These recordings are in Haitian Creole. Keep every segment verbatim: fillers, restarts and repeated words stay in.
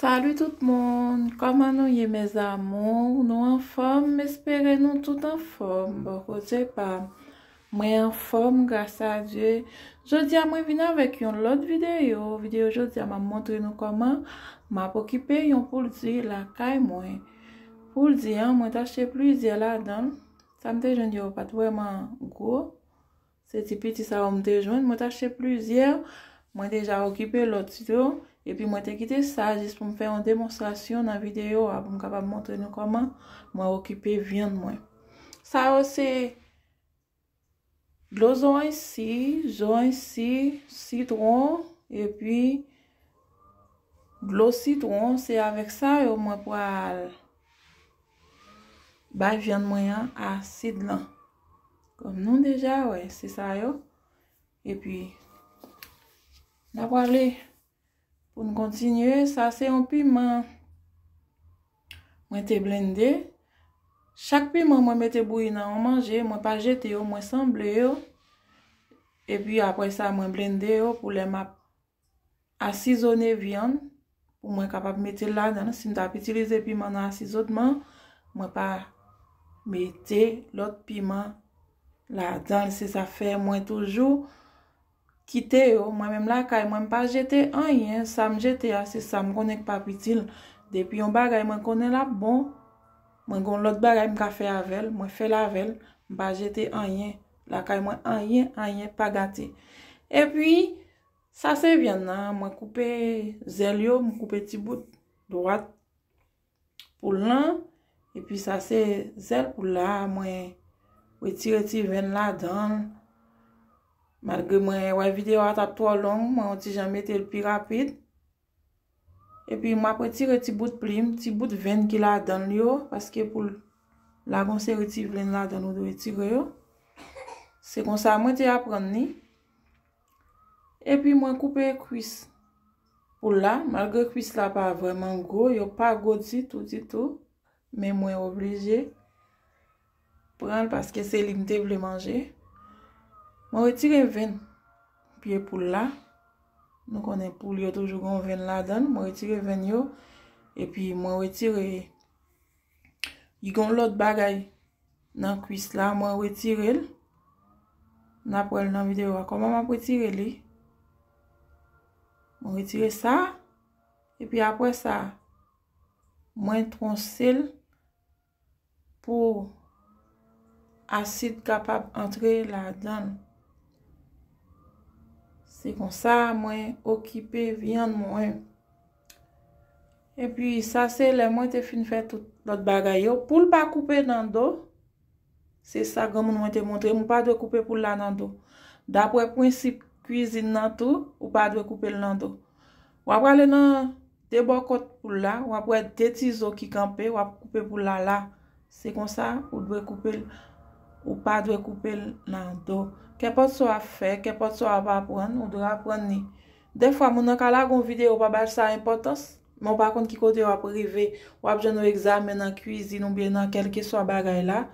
Salut tout moun, kòman nou ye mes amours? Nou anfòm? M espere nou tout anfòm. Bò kote pa m, mwen anfòm, gras a Dye. Jodi a mwen vin avèk yon lòt videyo. Videyo jodi a m ap montre nou kòman m ap okipe yon pouldi lakay mwen. Pouldi an, mwen t achte plizyè ladan l. Sa m te jwenn yo pa t vrèman gwo. Se ti piti sa yo m te jwenn. Mwen t achte plizyè. Mwen deja okipe lòt yo. Epi mwen te kite sa jis pou m fè yon demonstrasyon nan videyo a pou m kapab montre nou kòman mwen okipe vyann mwen. Sa yo se dlo zoranj si, zoranj si, sitwon, epi dlo sitwon. Se avèk sa yo mwen pral bay vyann mwen an asid lan. Kòm nou deja wè, se sa yo. Epi, n a prale pou n kontinye. Sa se yon piman mwen te blende. Chak piman mwen mete bouyi nan yon manje, mwen pa jete yo, mwen sanble yo. Epi apre sa, mwen blende yo pou lè m ap asizone vyann pou mwen kapab mete l ladan l. Si m t ap itilize piman nan asizonman, mwen pa mete lòt piman ladan l. Se sa fè mwen toujou kite yo. Mwen menm lakay mwen, m pa jete anyen. Sa m jete a, se sa m konnen k p ap itil. Depi yon bagay mwen konnen l ap bon, mwen gen yon lòt bagay m ka fè avè l, mwen fè l avè l. M pa jete anyen. Lakay mwen, anyen, anyen pa gate. Epi, sa se vyann nan, mwen koupe zèl yo, m koupe ti bout dwat poul lan. Epi sa se zèl poul la, mwen retire ti venn ladan l. Malgre mwen wè videyo a t ap twò long, mwen yon ti jan mete l pi rapid. Epi m ap retire ti bout plim, ti bout venn ki ladan l yo, paske poul la gon seri ti venn ladan l, ou dwe retire yo. Se konsa mwen te aprann li. Epi mwen koupe kwis poul la, malgre kwis la pa vrèman gwo, yo pa gwo ditou, ditou, men mwen oblije pran l paske se li m te vle manje. Mwen retire venn pye poul la. Nou konnen poul yo toujou gen venn ladan l. Mwen retire venn yo. Epi mwen retire, li gen lòt bagay nan kwis la. Mwen retire l. N ap wè l nan videyo a. Kòman m ap retire li? Mwen retire sa. Epi apre sa, mwen twonse l pou asid kapab antre ladan l. Se konsa mwen okipe vyann mwen. Epi sa se lè mwen te fin fè tout lòt bagay yo. Pou l pa koupe nan do, se sa granmoun mwen te montre m, ou pa dwe koupe poul la nan do. Daprè prensip kwizin nan tou, ou pa dwe koupe l nan do. W ap prale nan de bò kòt poul la, w ap wè de ti zo ki kanpe, w ap koupe poul la la. Se konsa, ou dwe koupe l, ou pa dwe koupe l nan do. Kenpòt sa w ap fè, kenpòt sa w ap aprann, ou dwe aprann li. Dèfwa, moun nan ka lage yon videyo, w pa ba l sa enpòtans, men w pa konn ki kote w ap rive. W ap jwenn yon egzamen nan kwizin oubyen nan kèlkeswa bagay la.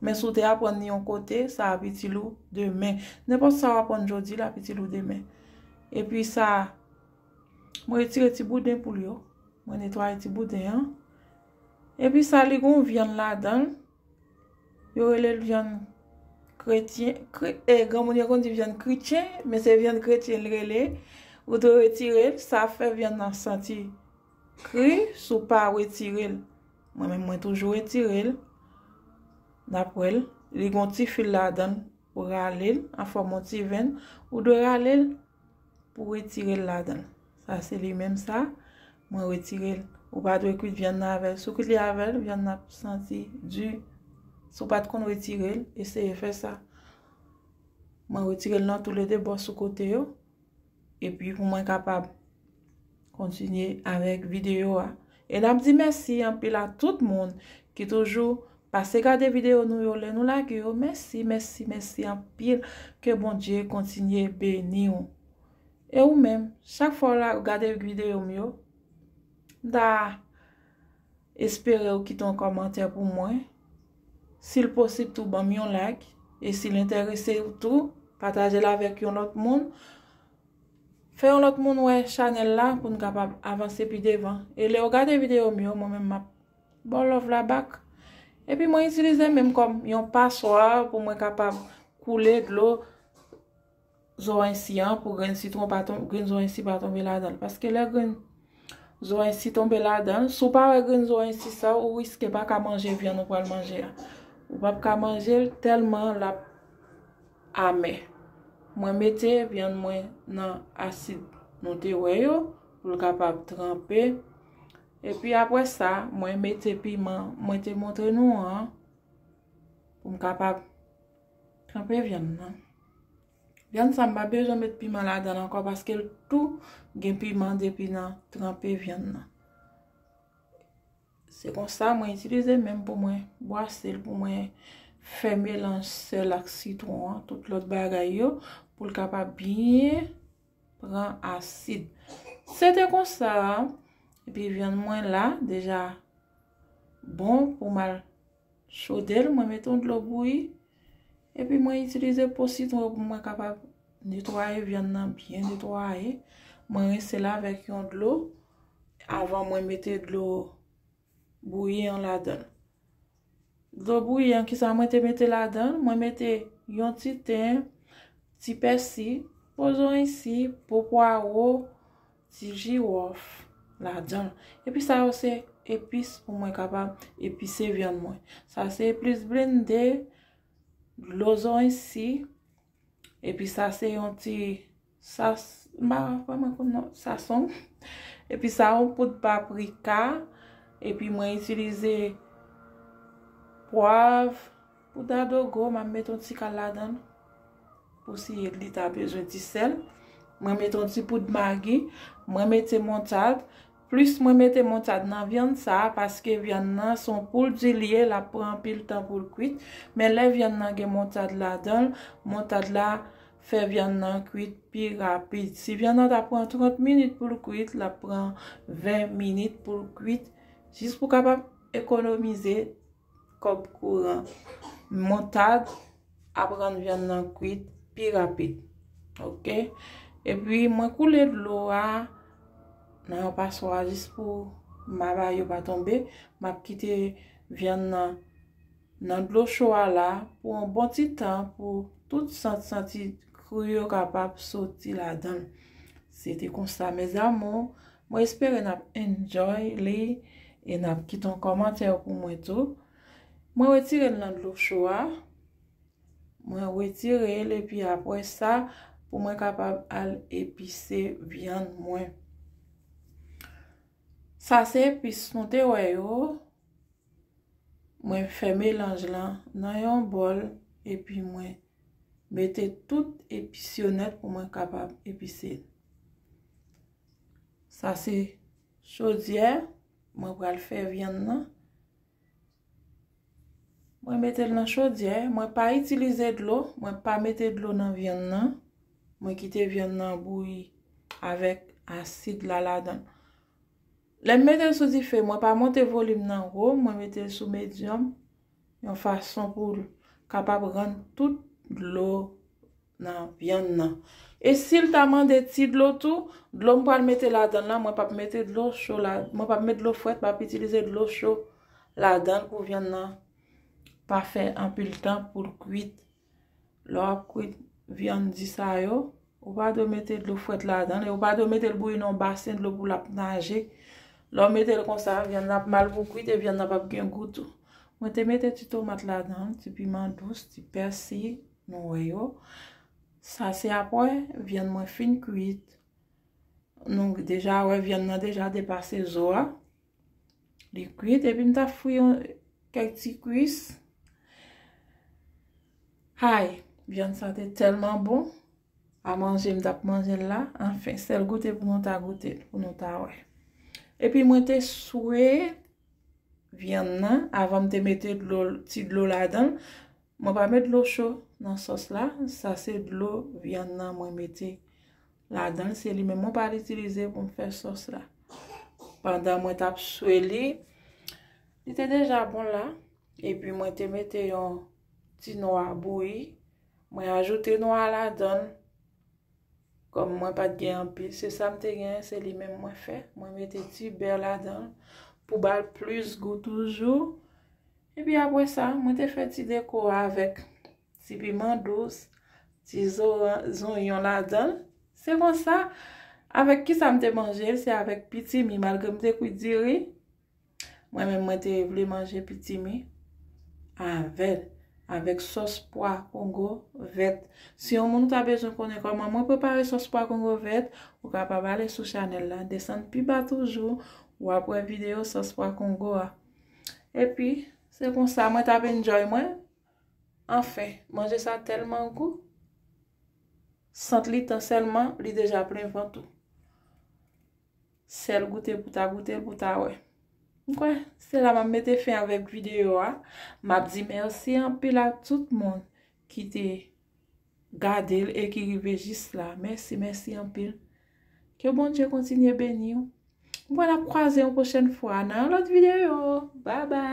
Men si w te aprann li yon kote, sa ap itil ou demen. Nenpòt sa w aprann jodi, l ap itil ou demen. Epi sa, mwen retire ti bouden poul yo. Mwen netwaye ti bouden an. Epi sa, li gon vyann ladan l. Yo rele l vyann kretyen. Kre, e, granmoun yo konn di vyann krityen, men se vyann kretyen l rele. Ou dwe retire l, sa fè vyann nan santi kri si w pa retire l. Mwen menm, mwen toujou retire l. N ap wè l. Li gon ti fil ladan l pou rale l an fòm yon ti venn. Ou dwe rale l pou retire l ladan l. Sa se li menm sa. Mwen retire l. Ou pa dwe kwit vyann nan avè l. Si w kwit li avè l, vyann nan ap santi di. Si w pa t konn retire l, eseye fè sa. Mwen retire l nan toulede bò sou kote yo. Epi pou mwen kapab kontinye avèk videyo a. E n ap di mèsi anpil a tout moun ki toujou pase gade videyo nou yo lè nou lage yo. Mèsi, mèsi, mèsi anpil. Ke Bondye kontinye beni w. E ou menm, chak fwa w la gade videyo m yo, m ta espere w kite yon kòmantè pou mwen. Si l posib tou, ban m yon like. E si l enterese w tou, pataje l avèk yon lòt moun. fè yon lòt moun wè chanèl la pou n kapab avanse pi devan. E lè w gade videyo m yo, mwen menm m ap ba w love la back. Epi mwen itilize menm kòm yon paswa pou mwen kapab koule dlo zoranj si an pou grenn sitwon pa ton, grenn zoranj si pa tonbe ladan l. Paske lè grenn zoranj si tonbe ladan l, si w pa wè grenn zoranj si sa, ou riske pa ka manje vyann ou pral manje a. Ou p ap ka manje l tèlman l ap amè. Mwen mete vyann mwen nan asid nou te wè yo pou l kapab tranpe. Epi apre sa, mwen mete piman mwen te montre nou an pou m kapab tranpe vyann nan. Vyann sa m pa bezwen met piman ladan l ankò paske l tou gen piman depi nan tranpe vyann nan. Se konsa mwen itilize menm pou mwen bwase l, pou mwen fè melanj sèl ak sitwon an, tout lòt bagay yo, pou l kapab byen pran asid. Se te konsa, epi vyann mwen la deja bon pou m al chode l, mwen mete yon dlo bouyi, epi mwen itilize po sitwon pou mwen kapab netwaye vyann nan byen netwaye. Mwen rense l avèk yon dlo avan mwen mete dlo bouyi an ladan l. Dlo bouyi an, kisa mwen te mete ladan l? Mwen mete yon ti ten, ti pèsi, po zoranj si, po pwawo, ti jiwòf ladan l. Epi sa yo se epis pou mwen kapab epise vyann mwen. Sa se epis blende, dlo zoranj si, epi sa se yon ti sas, m pa vrèman konn non, sasonm. Epi sa yon poud paprika, epi mwen itilize pwav, poud adogo, m ap mete yon ti kal ladan l. Pou si li ta bezwen ti sèl. Mwen mete yon ti poud magi, mwen mete montad, plis mwen mete montad nan vyann sa a, paske vyann nan se yon poul di l ye, l ap pran anpil tan pou l kwit. Men lè vyann nan gen montad ladan l, montad la fè vyann nan kwit pi rapid. Si vyann nan ta pran trant minit pou l kwit, l ap pran ven minit pou l kwit, jis pou kapab ekonomize kòb kouran. Montad ap rann vyann nan kwit pi rapid. Oke? Epi mwen koule dlo a nan yon paswa jis pou mabay yo pa tonbe. M ap kite vyann nan nan dlo cho a la pou yon bon ti tan pou tout sant santi kri yo kapab soti ladan l. Se te konsa, mes amours. Mwen espere n ap enjoy li e n ap kite yon kòmantè pou mwen tou. Mwen retire l nan dlo cho a. Mwen retire l epi apre sa, pou mwen kapab al epise vyann mwen. Sa se epis nou te wè yo. Mwen fè melanj lan nan yon bòl epi mwen mete tout epis yo nèt pou mwen kapab epise l. Sa se chodyè mwen pral fè vyann nan. Mwen mete l nan chodyè, mwen pa itilize dlo, mwen pa mete dlo nan vyann nan. Mwen kite vyann nan bouyi avèk asid la ladan l. Lè m mete l sou dife, mwen pa monte volim nan wo, mwen mete l sou medyòm, yon fason pou l kapab rann tout dlo nan vyann nan. E si l ta mande ti dlo tou, dlo m pral mete ladan l la, mwen p ap mete dlo cho la, mwen p ap mete dlo frèt, m ap itilize dlo cho ladan l pou vyann nan pa fè anpil tan pou l kwit. Lè w ap kwit vyann di sa yo, ou pa dwe mete dlo frèt ladan l, e ou pa dwe mete l bouyi nan yon basen dlo pou l ap naje. Lè w mete l konsa, vyann nan ap mal pou kwit e vyann nan p ap gen gou tou. Mwen te mete ti tomat ladan l, ti piman dous, ti pèsi, nou wè yo. Sa se apre vyann mwen fin kwit. Nou deja wè vyann nan deja depase zo a. Li kwit, epi m t ap fri yon kèk ti kwis. Hay, vyann sa te tèlman bon. A manje, m t ap manje l la. Anfen, sèl goute pou nou ta goute l, pou nou ta wè. Epi mwen te swe vyann nan, avan m te mete dlo, ti dlo ladan l. Mwen pa met dlo cho nan sòs la. Sa se dlo vyann nan mwen mete ladan l. Se li menm mwen pral itilize pou m fè sòs la. Pandan mwen t ap swe li, li te deja bon la. Epi mwen te mete yon ti nwa bouyi. Mwen ajoute nwa ladan l. Kòm mwen pa t gen anpil, se sa m te gen, se li menm mwen fè. Mwen mete ti bè ladan l pou ba l plis gou toujou. Epi apre sa, mwen te fè ti deko avèk ti piman dous, ti zoran- zonyon ladan l. Se konsa, avèk ki sa m te manje l, se avèk pitimi, malgre m te kwit diri. Mwen menm, mwen te vle manje pitimi avè l, avèk sòs pwa kongo vèt. Si yon moun ta bezwen konnen kòman mwen prepare sòs pwa kongo vèt, ou kapab ale sou chanèl la, desann pi ba toujou, w ap wè videyo sòs pwa kongo a. Epi, se konsa mwen t ap enjoy mwen. Anfen, manje sa tèlman gou. Sant li tan sèlman, li deja plen vant ou. Sèl goute pou ta goute l, pou ta wè. M kwè se la m ap mete fen avèk videyo a. M ap di mèsi anpil a tout moun ki te gade l e ki rive jis la. Mèsi, mèsi anpil. Ke Bondye kontinye beni w. M kwè n ap kwaze yon pwochèn fwa nan yon lòt videyo. Bye bye.